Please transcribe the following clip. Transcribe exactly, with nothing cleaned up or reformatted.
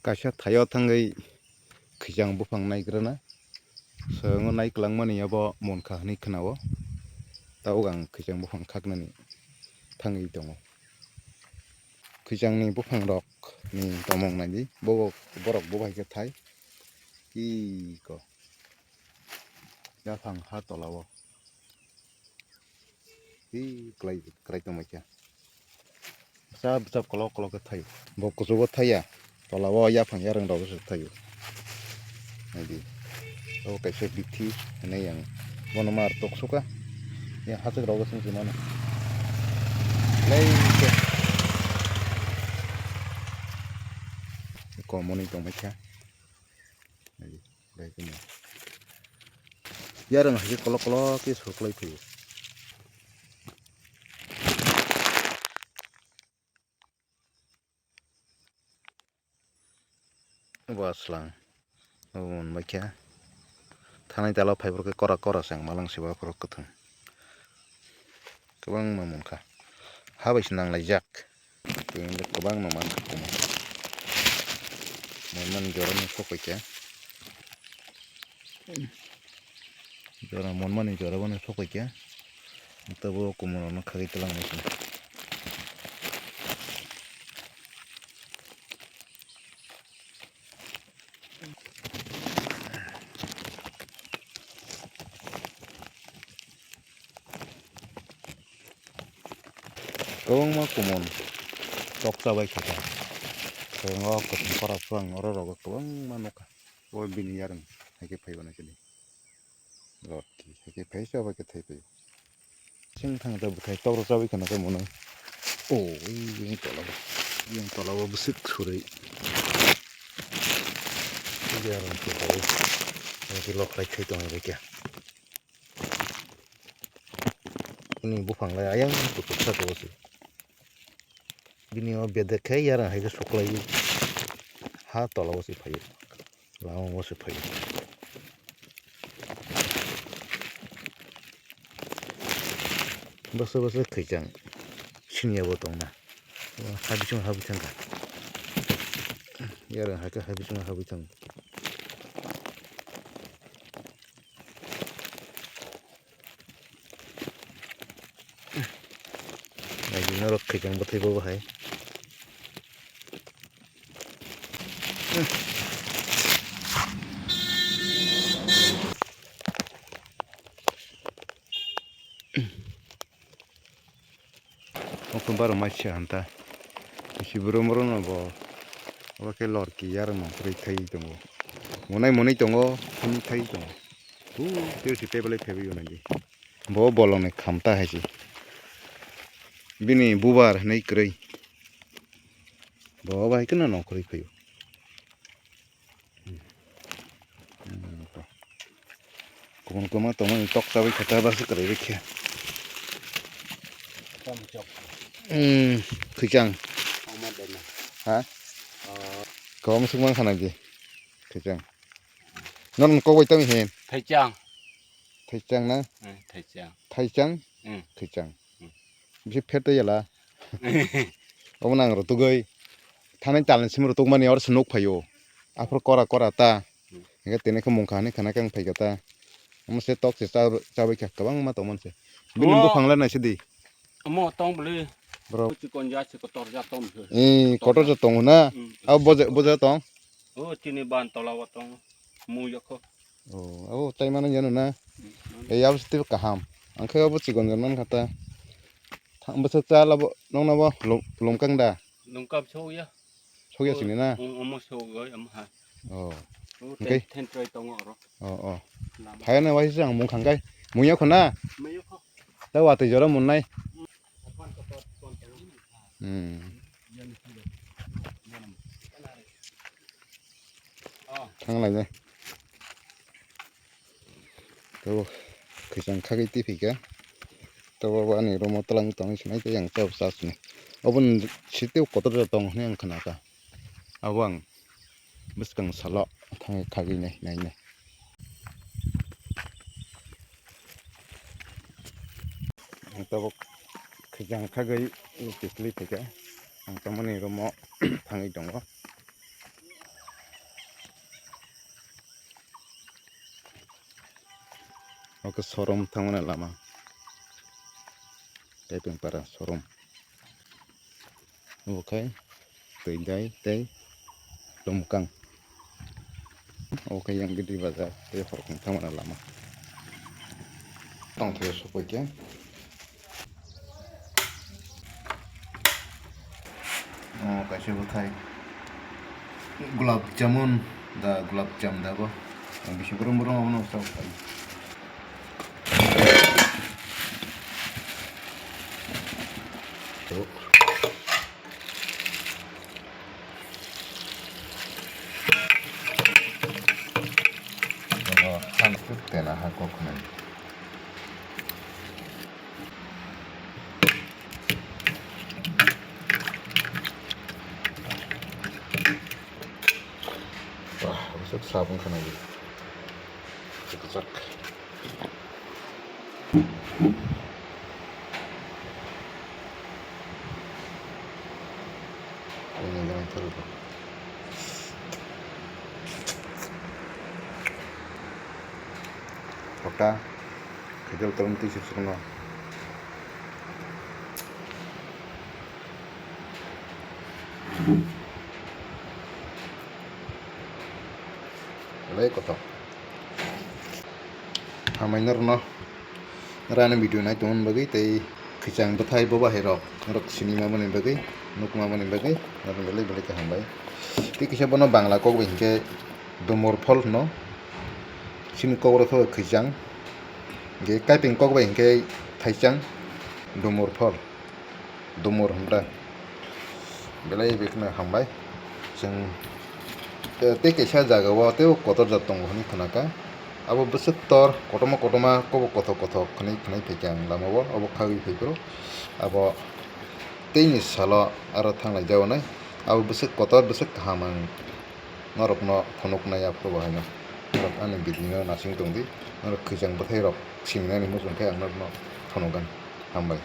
Kaisa thaio thangwi khijang buphang naigrana. Swrango naikwlangmani abo munkha hwnwi khwnao. Tabuk ang khijang buphang khaknani thangwi tongo. Khijangni buphangrokni tomong naidi. Bo, borok bo bai khe thai. Kiko. Yaphang ha tolao. Hi, kwlai, kwlai tongmai kha. Bwchap, bwchap, kolok, kolok khe thaio. Bo kuchugo thaiya. Tolao yaphang yarwng rok se thaio. Naidi. O kaisa bithi hinwi ang bono mar tok suka. Ya hachwk rok se wngkhe mano. Lai khe. Komoni tongmai kha. Naidi. Bai khe mo. Yarwng hai khe kolok kolok khe suklai phio. Bo aswlang. Bo mon bai khe. Thanai tala phai borok khe kora kora se ang malang se ba borok kwthwng. Kwbangma munkha. Ha bai se nang laijak. Twi kwbangma mankha kumo. Mon mani jora no sok bai khe. Jora mon mani jora bono sok bai khe. Tabo kumo rok no khagwi twlang bai khe. Kwbangma kumun toksa bai kha ta. Kwbangma kwcham kora swrang oro rogo kwbangma nukha. O bini yarwng hai khe phaiba nai sidi. Rot hai khe phai se abo khe thai phai. Sing thang ta bwthai tok rok chabai khana khe mwnwi. O, yang tola o. Yang tola o bwswk surui. Yarwng khe phai. Yang khe lok lai khai tong hai khe. Ni buphang lai ayang kuchuk sa se. Bini o bedek khe yarwng hai khe suklai ha tola o se phai. Lama o se phai. Bwswk bwswk khwijang siniya bo tongna. Ha bising ha bising kha. Yarwng hai khe ha bising ha bising. Naidi norok khwijang bwthai bo hai. Okhum baro mai se hanta. Bisi boro moro no bo. Obo khe lorki yarwng mangkhorwi thai tongo. Monai monai tongo, thani thai tongo. Hu, tei si tebelai phaibai yunai di. Bo bolongni khamta hai se. Bini bubar hinwi kwrwi. Bo bai kheno nongkhorwi phaio. Kubun kwma tongmani tok chabai khe ta basi kwrwi rikhe. Kwchang. Hmm, khwichang. Kwma dena. Ha? Oh. Kwma sukmang khana di. Khwichang. Non kok bai tami hen. Thaichang. Thaichang na? Hmm, thaichang. Thaichang? Hmm. Khwichang. Hmm. Bisi phet tei yala. Obo nang rw tugui. Thani talni sim rw tugmani or se nuk phaio. Aphuru kora kora ta. Hmm. Hingke tini khe mungkha hinui khana khe ang phaikha ta. Omo se tok se cha, chabai kha kwbangma tongmani se. Bini buphang le naisidi. Omo tong bwlwi. Bro. Chikon ja se kotor ja tong se. Ee, kotor ja tong na. Hmm. Abo boja, boja tong. O chini ban tola o tong. Mu yokho. O, abo tai mano yano na. Hmm, mano. Ei, abo se tei kaham. Ang khe abo chikon ja man kha ta. Thang bwswk cha labo, nokno bo lum-, lumkang da? Lungkam sokya. Sokya sini na? Omo sokoi, omo ha. Oh. O, okay. Ten, ten try tongo oro. Oh, oh. Lama. Phayana waisa ang mung khangkai. Muya khona? Muya kho. Ta watwi jora munnai. Hmm. Opan ko tot kon tongo. Hmm. Oh. Thanglainai. Tabo khwichang khagwi tiphikha. Tabo bo ani room o twlang tongwi sinai tei ang chao cha sini. Oboni siteo kotor ja tong hinui ang khnakha. Abo ang bwskang salo thangwi khagwi nai, nainai. Ang tabuk khijang khagwi kiphilwi phaikha. Ang tamoni room o thangwi tongo. Oke, Sorom thangmani lama. Kaipengpara Sorom. Obo khai Twi Dai tei Lomkang. Obo khai Yangdi bazar tei Horkong thangmani lama. Tongthai o sokoi khe. O kaisa bwthai gulab jamun da, gulab jam da bo. Ang bisi brum brum abono sa khai. Ano han kuk tena ha kok nai. Wah, besok sabun kena gitu. Cekcek. Ini yang terus. Kota, kejel terung tisi sukno. Belai kotor. Hambai norokno, norok ani video nai tongmani bagwi tei khwichang bwthai bo bahai rok, norok sini mamani bagwi, nuk mamani bagwi, norokno belai belai khe hambai. Tei kisa bono Bangla kok bai hinkhe Dumor phol hwno, chini kok rok khe khwichang, hinkhe Kaipeng kok bai hinkhe thaichang, Dumor phol. Dumor hwnda. Belai bekheno hambai. Chwng, eh, tei kaisa jagao teibo kotor jat tongo hwnwi khwnakha. Abo bwswk tor kotorma kotorma kobo kothok kothok hwnwi khwnai phaikha ang lamao, obo khagwi phaiphuru. Abo teini salo aro thanglai jagonai. Abo bwswk kotor bwswk kaham ang norokno phunuknai aphuru bo haino. Norok ani video no nasing tongdi. Norok khwichang bwthairok singnani muchungkhe ang norokno phunukgwn. Hambai.